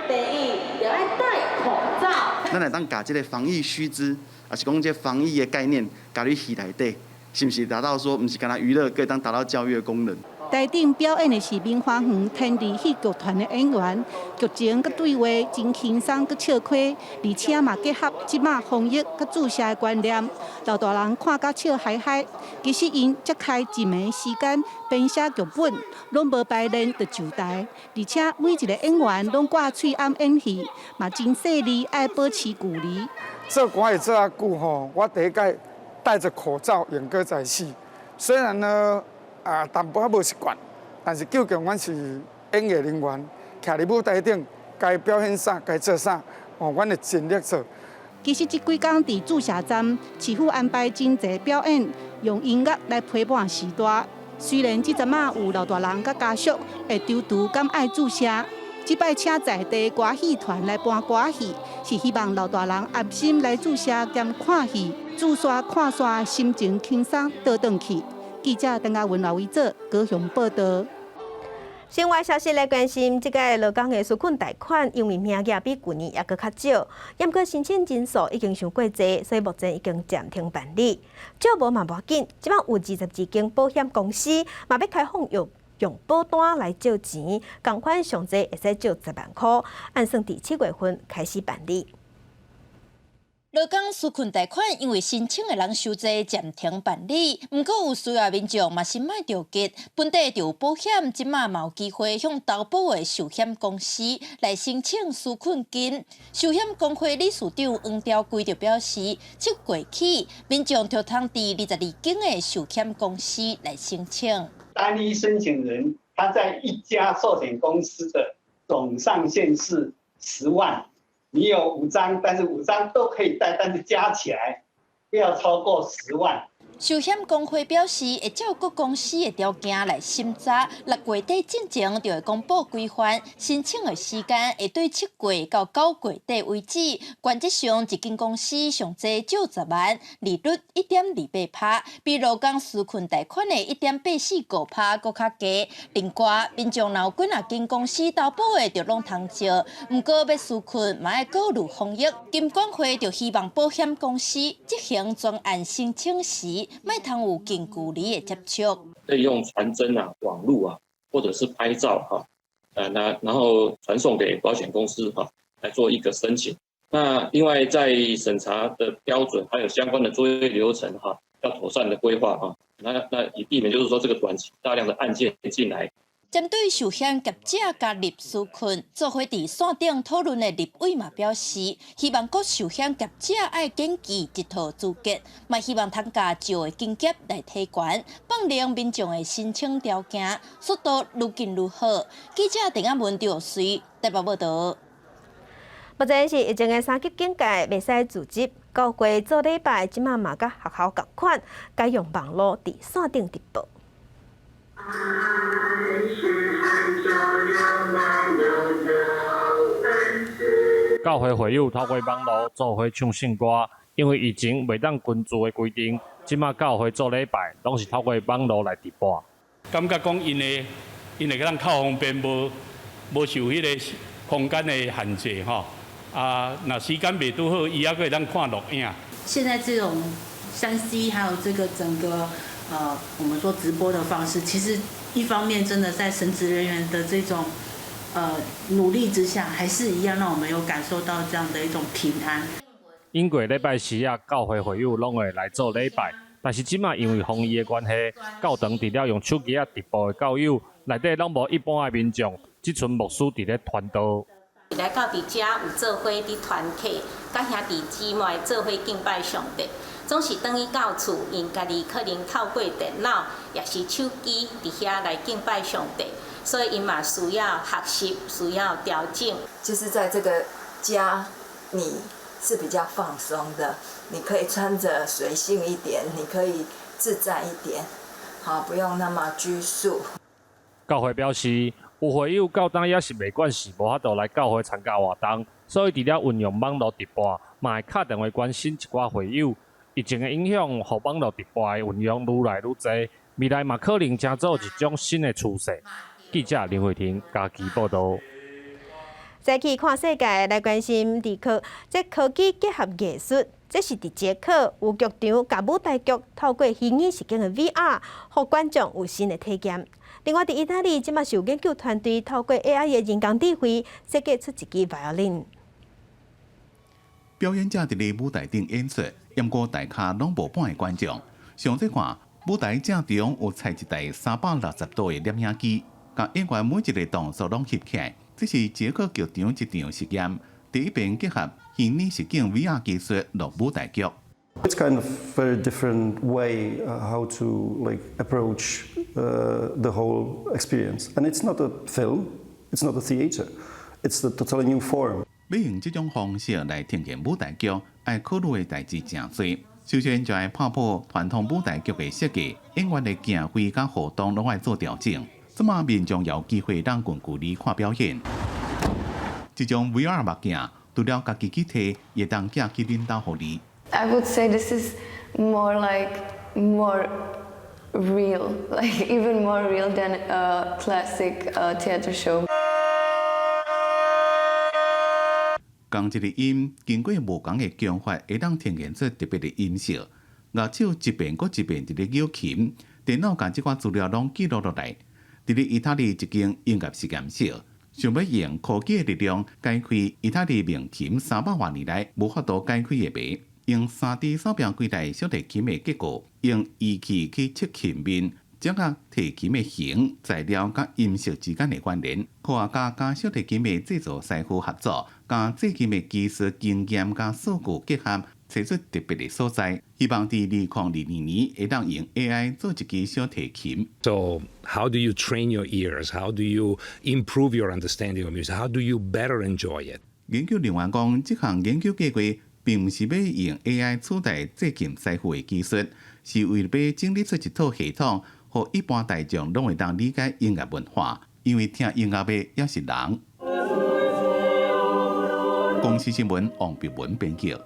第一，著愛戴口罩。咱會當共這个防疫須知，抑是講這防疫的概念，加入戲內底，是毋是達到說，毋是干焦娛樂，閣會當達到教育的功能？台頂表演的是明華園天地戲劇團的演員，劇情佮對話真輕鬆閣笑詼，而且嘛結合這馬防疫佮注射的觀念，老大人看甲笑嗨嗨。其實𪜶才開一暝時間編寫劇本，攏無排練就上台，而且每一個演員攏掛喙罨演戲，嘛真細膩，愛保持距離。做歌戲做遮久吼，我第一擺戴著口罩演歌仔戲，雖然呢。淡薄仔無習慣，但是究竟阮是演藝人員，徛佇舞台頂，該表現啥，該做啥，哦，阮會盡力做。其實這幾工佇注射站，市府安排真濟表演，用音樂來陪伴時代。雖然這陣仔有老大人佮家屬會躊躇敢愛注射，這擺請在地歌戲團來搬歌戲，是希望老大人安心來注射兼看戲，注煞看煞心情輕鬆倒轉去。記者鄧家文、劉維哲高雄報道。新外消息來關心，這个勞工的紓困貸款，因為名額比舊年猶閣較少，毋過申請人數已經傷過濟，所以目前已經暫停辦理。借無嘛無要緊，這擺有22間保險公司嘛欲開放用保單來借錢，仝款上濟會使借10萬箍，按算佇7月份開始辦理。勞工紓困貸款因為申請的人傷濟，暫停辦理。毋過有需要民眾嘛是莫著急，本地就有保險，這馬嘛有機會向投保的壽險公司來申請紓困金。壽險公會理事長黃朝貴就表示，7月起，民眾就通佇22間的壽險公司來申請。單一申請人他在一家壽險公司的總上限是10萬。你有五張，但是五張都可以貸，但是加起來不要超過十萬。壽險公會表示，會照各公司的條件來審查，6月底進前就會公布規範，申請的時間會對7月到9月底為止。原則上，一間公司上濟借10萬，利率1.28%，比勞工紓困貸款的1.845%閣較低。另外，民眾若有幾若間公司投保的，就攏通借。毋過欲紓困，嘛愛顧慮防疫。金管會就希望保險公司執行專案申請時，莫通有近距離的接觸，可以用傳真啊、網路啊，或者是拍照哈，那然後傳送給保險公司哈，來做一個申請。那另外在審查的標準還有相關的作業流程哈，要妥善的規劃啊，那以避免就是說這個短期大量的案件進來。針對壽險業者加入紓困，做伙佇線頂討論的立委嘛表示，希望各壽險業者愛根據這套資格，嘛希望通共借的金額來提懸，放寬民眾的申請條件，速度愈緊愈好。記者鄭亞文趙隨台北報導。目前是疫情的三級警戒，袂使聚集，教會做禮拜，這馬嘛佮學校仝款，改用網路佇線頂直播。教會會友透過網路做伙唱聖歌，因為疫情袂當群聚的規定，這馬教會做禮拜攏是透過網路來直播。感覺講𪜶的，𪜶會當較方便，無受彼個空間的限制吼。啊，若時間袂拄好，伊猶閣會當看錄影。現在這種3C 還有這個整個，我們說直播的方式，其實一方面真的在神職人員的這種努力之下，還是一樣讓我們有感受到這樣的一種平安。經過禮拜四啊，教會會友攏會來做禮拜，但是這馬因為防疫的關係，教堂除了用手機仔直播的教友，內底攏無一般的民眾，這陣牧師佇咧傳道。來到佇遮有做伙佇團體，佮兄弟姊妹做伙敬拜上帝，總是轉去到厝，𪜶家己可能透過電腦，抑是手機佇遐來敬拜上帝，所以𪜶嘛需要學習，需要調整。就是在這個家，你是比較放鬆的，你可以穿著隨性一點，你可以自在一點，好，不用那麼拘束。教會表示，有會友到今猶是袂慣勢，無法度來教會參加活動，所以除了運用網路直播，嘛會敲電話關心一寡會友。疫情的影響，予網路直播的運用愈來愈濟，未來嘛可能成做一種新的趨勢。記者林慧婷嘉義報導。再去看世界來關心佇科，這科技結合藝術，這是佇捷克有劇場佮舞台劇透過虛擬實境的 VR，予觀眾有新的體驗。另外，佇意大利，這馬是有研究團隊透過 AI 的人工智慧設計出一支 violin。表演者佇咧舞台頂演出，毋過台跤攏無半个觀眾。上這看舞台正中有採一台360度的攝影機，共演員每一个動作攏翕起來。這是捷克劇場一場實驗，第一遍結合虛擬實境 VR 技術落舞台劇。 It's kind of very different way how to like approach the whole experience, and it's not a film, it's not a theater, it's the totally new form. 欲用這種方式來呈現舞台劇，愛考慮的代誌誠濟。首先就愛打破傳統舞台劇的設計，演員的行位佮互動攏愛做調整。這馬民眾有機會當近距離看表演。這種 VR 目鏡，除了家己去提，會當寄去恁兜予你。 I would say this is more like more Real, like even more real than a classic theater show. 仝一個音，經過無仝的弓法，會當呈現出特別的音色。樂手一遍閣一遍佇咧扭琴，電腦共這寡資料攏記錄落來。佇咧意大利一間音樂實驗室，想欲用科技的力量解開意大利名琴300外年來無法度解開的謎。用3D 掃描規台小提琴的結構，用儀器去測琴面，掌握提琴的形、材料佮音色之間的關聯。科學家佮小提琴的製造師傅合作，將製琴的技術經驗佮數據結合，揣出特別的所在。希望佇2022年會當用 AI 做一支小提琴。 So how do you train your ears? How do you improve your understanding of music? How do you better enjoy it? 研究人員講，這項研究計畫並毋是欲用 AI 取代製琴師傅的技術，是為了欲整理出一套系統，予一般大眾攏會當理解音樂文化。因為聽音樂的也是人。公視新聞王碧文編輯。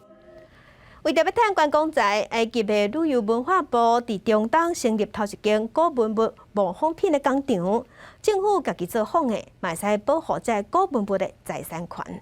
為著欲趁觀光財，埃及的旅遊文化部佇中東成立頭一間古文物模仿品的工廠，政府家己做仿的，嘛會使保護這古文物的財產權。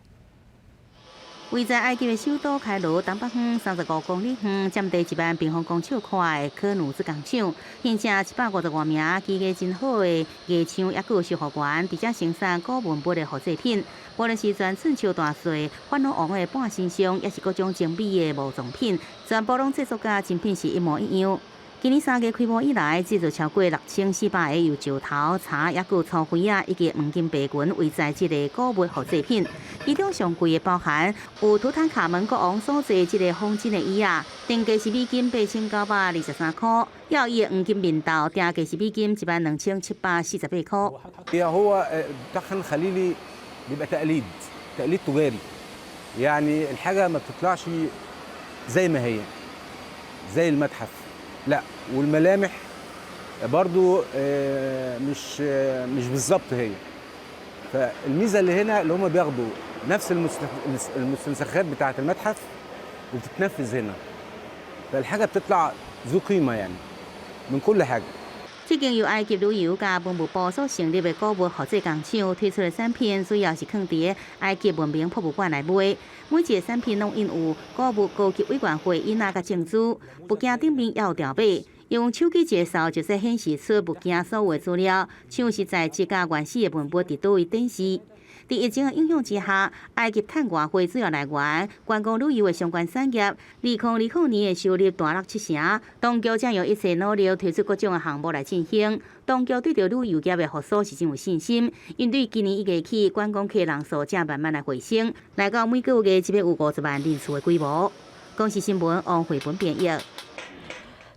位在埃及的首都開羅東北方35公里遠，佔地1萬平方公尺寬的科努茲工廠，現正150外名技藝真好的藝匠，抑閣有修復員，佇遮生產古文物的複製品。無論是全寸尺大細、法老王的半身像，抑是各種精美的墓葬品，全部攏製作佮真品是一模一樣。今年3月開幕以來，製作超過6400個由石頭、柴，抑閣粗灰仔以及黃金白銀為材質的古物複製品。其中上貴的包含有圖坦卡門國王所坐這个仿真的椅仔，定價是美金8923塊；抑有伊的黃金面豆，定價是美金12,748塊。 هو بتاع خان الخليلي بيبقى تقليد تقليد تجاري، يعني الحاجة ما بتطلعش زي ما هي زي المتحف، لا والملامح برضو مش بالظبط هي. فالميزة اللي هنا اللي هم بياخدوا نفس المستنسخات بتاعة المتحف وبتتنفذ هنا، فالحاجة بتطلع ذو قيمة يعني من كل حاجة. 這間由埃及旅遊佮文物部所成立的古物複製工廠推出的產品，主要是囥佇埃及文明博物館來賣。每一个產品攏印有古物高級委員會印仔佮證書，物件頂面也有條碼。用手機一掃，就會顯示出物件所有的資料，像是材質佮原始的文物佇佗位展示。佇疫情的影響之下，埃及趁外匯主要來源，觀光旅遊的相關產業，2020年的收入大落7成。當局正用一切努力推出各種的項目來振興。當局對著旅遊業的復甦是真有信心，因對今年一月起，觀光客人數正慢慢來回升，來到每個月這欲有50萬人次的規模。公視新聞王慧文編譯。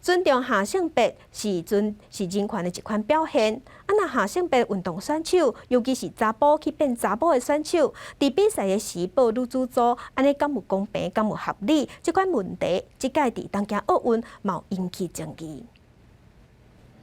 尊重下性別是尊是人權的一款表現。啊，若下性別運動選手，尤其是查埔去變查某的選手，佇比賽的時報女子組，按呢敢有公平，敢有合理？這款問題，這屆佇東京奧運嘛有引起爭議。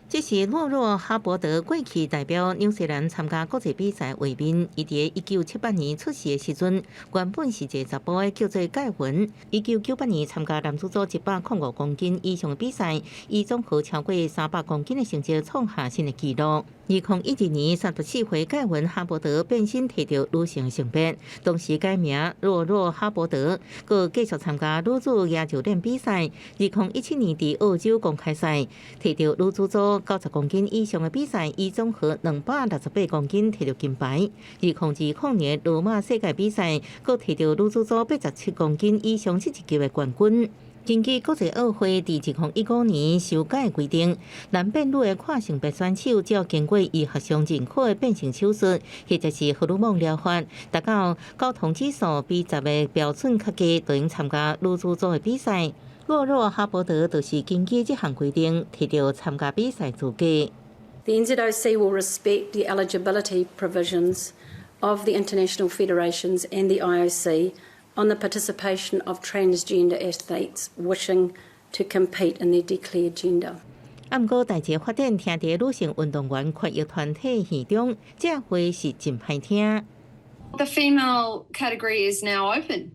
這是洛洛哈伯德過去代表紐西蘭參加國際比賽畫面。伊佇1978年出世的時陣，原本是一个查埔的，叫做蓋文。1998年參加男子組105公斤以上的比賽，以總和超過300公斤的成績創下新的紀錄。2012年，34歲蓋文哈伯德變身摕著女性性別，同時改名洛洛哈伯德，閣繼續參加女子舉重練比賽。2017年佇澳洲公開賽，摕著女子組90公斤以上的比賽，以總和268公斤摕著金牌。2020年羅馬世界比賽，閣摕著女子組87公斤以上這一級的冠軍。根據國際奧會佇2015年修改規定，男變女的跨性別選手，只要經過醫學上認可的變性手術，或者是荷爾蒙療法，達到睾酮指數比十的標準較低，就能參加女子組的比賽。洛洛哈伯德就是根據這項規定，摕著參加比賽資格。 The NZOC will respect the eligibility provisions of the international federations and the IOC on the participation of transgender athletes wishing to compete in their declared gender. 啊，毋過代誌發展聽佇女性運動員權益團體耳中，這話是真歹聽。 The female category is now open.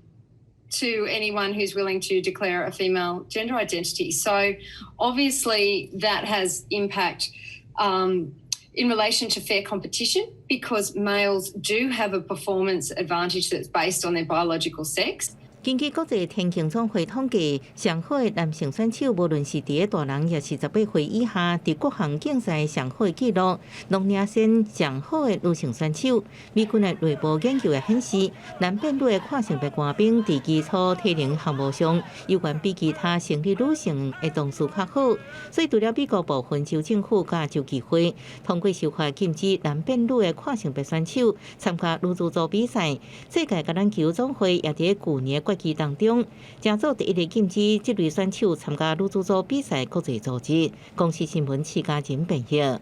to anyone who's willing to declare a female gender identity. So obviously that has impact in relation to fair competition because males do have a performance advantage that's based on their biological sex. 根據國際田徑總會統計，上好的男性選手，無論是佇大人，抑是18歲以下，佇各項競賽上好的紀錄，攏領先上好的女性選手。美軍的內部研究也顯示，男變女的跨性別官兵佇基礎體能項目上，猶原比其他生理女性的動作較好。所以，除了美國部分州政府佮州議會通過修法禁止男變女的跨性別選手參加女子組比賽，世界橄欖球總會也佇舊年決議當中，成做第一个禁止這類選手參加女子組比賽國際組織。公視新聞徐嘉仁編譯。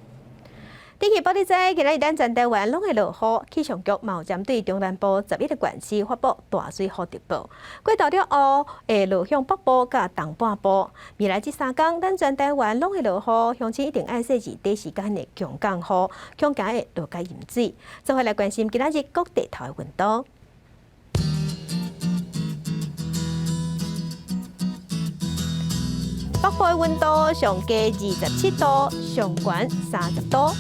天氣報你知，今仔日咱全台灣攏會落雨，氣象局嘛有針對中南部11個縣市發布大水雨特報。過頭了後會落向北部佮東半部。未來這三工，咱全台灣攏會落雨，鄉親一定愛細緻短時間的強降雨，恐驚會落甲淹水。做伙來關心今仔日各地頭的溫度。北部的溫度上低27度，上懸30度。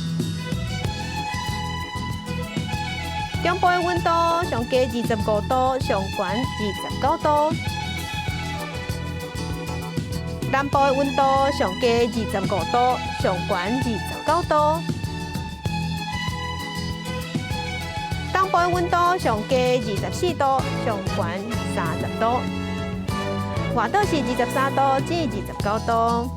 中部的溫度上低25度，上懸29度。南部的溫度上低25度，上懸29度。東部的溫度上低24度，上懸30度。外島是23度至29度。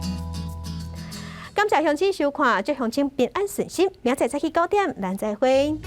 感謝鄉親收看，祝鄉親平安順心。明仔載早起9點，咱再會。